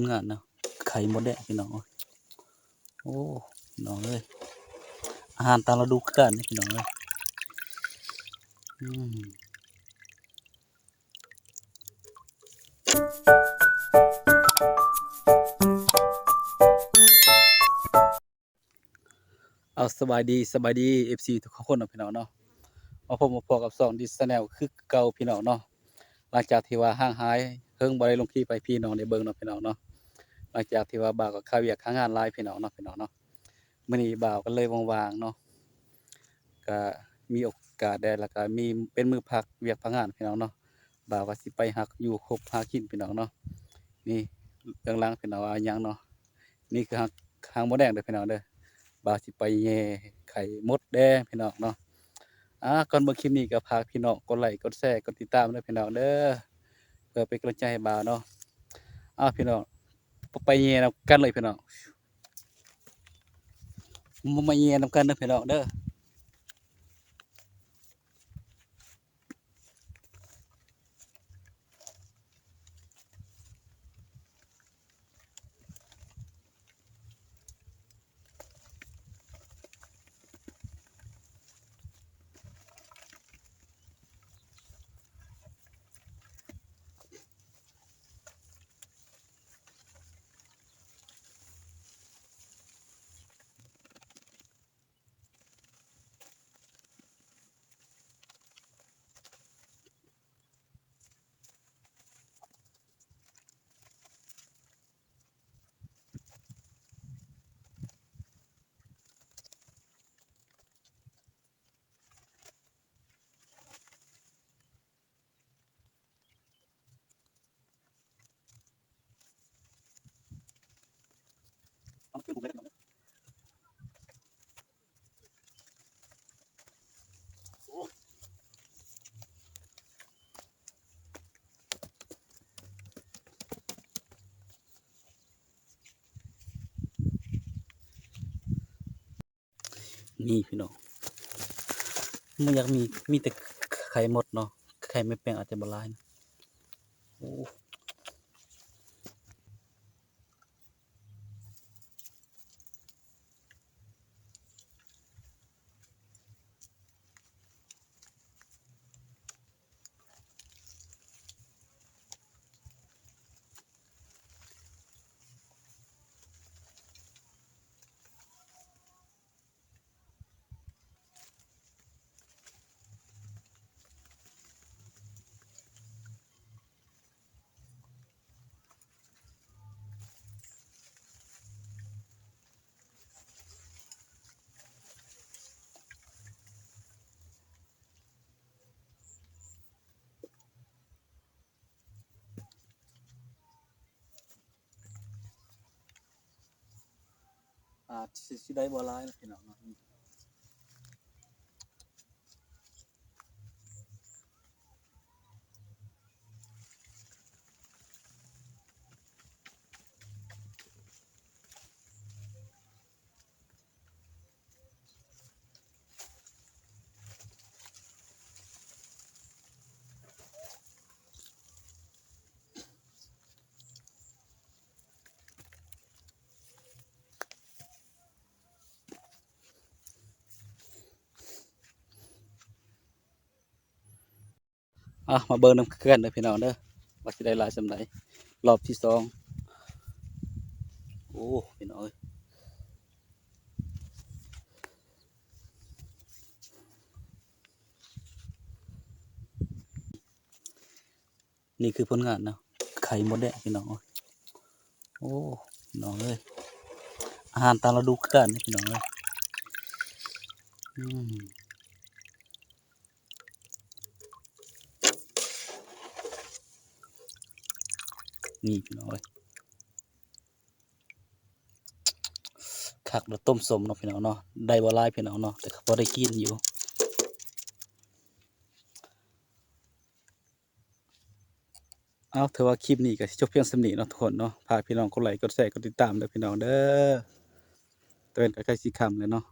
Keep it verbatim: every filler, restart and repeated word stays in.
ลงานเนาะ ไข่มดแดงพี่น้องเอ้ย โอ้ พี่น้องเอ้ย อาหารตามฤดูกาลนี่พี่น้องเอ้ย อืม เอา สบายดี สบายดี เอฟซี ทุกคนเนาะพี่น้องเนาะ มาพบมาพ้อกับช่อง This Channel คือเก่าพี่น้องเนาะ หลังจากที่ว่าห่างหายเฮิงบ่ได้ลงคลิปให้พี่น้องได้เบิ่งเนาะพี่น้องเนาะ หลังจากที่ว่าบ่าวก็คาเวียกคางานหลายพี่น้องเนาะ พี่น้องเนาะ มื้อนี้บ่าวก็เลยว่างๆเนาะ ก็มีโอกาสได้ แล้วก็มีเป็นมื้อพักเวียกพักงานพี่น้องเนาะ บ่าวก็สิไปหาอยู่คบหากินพี่น้องเนาะ นี่เบื้องหลังพี่น้องว่าหยังเนาะ นี่คือหาง หางมดแดงเด้อพี่น้องเด้อ บ่าวสิไปแย่ไข่มดแดงพี่น้องเนาะ อ่า ก่อนเบิ่งคลิปนี้ก็ฝากพี่น้องกดไลค์ กดแชร์ กดติดตามเด้อพี่น้องเด้อ เพื่อเป็นกำลังใจให้บ่าวเนาะ อ่า พี่น้อง ไปแย่นำกันเลยพี่น้อง มาแย่นำกันเด้อพี่น้องเด้อ นี่พี่น้อง มันอยากมี มีแต่ไข่มดเนาะ ไข่แม่แป้งอาจจะบ่หลายนะ โอ้ อาจสิ สิได้บ่หลายนะพี่น้องเนาะ อ่ะ มาเบิ่งนำกันเด้อพี่น้องเด้อ ว่าสิได้หลายส่ำใด รอบที่สอง โอ้ พี่น้องเอ้ย นี่คือผลงานเนาะ ไข่มดแดงพี่น้องเอ้ย โอ้ พี่น้องเอ้ย อาหารตามฤดูกาลนี่พี่น้องเอ้ย อืม นี่พี่น้องเอ้ย คักแล้วต้มส้มเนาะพี่น้องเนาะ ได้บ่หลายพี่น้องเนาะ แต่ก็พอได้กินอยู่ เอา ถือว่าคลิปนี้ก็สิจบเพียงส่ำนี้เนาะทุกคนเนาะ ฝากพี่น้องกดไลค์ กดแชร์ กดติดตามเด้อพี่น้องเด้อ ตะเว็นก็ใกล้สิค่ำแล้วเนาะ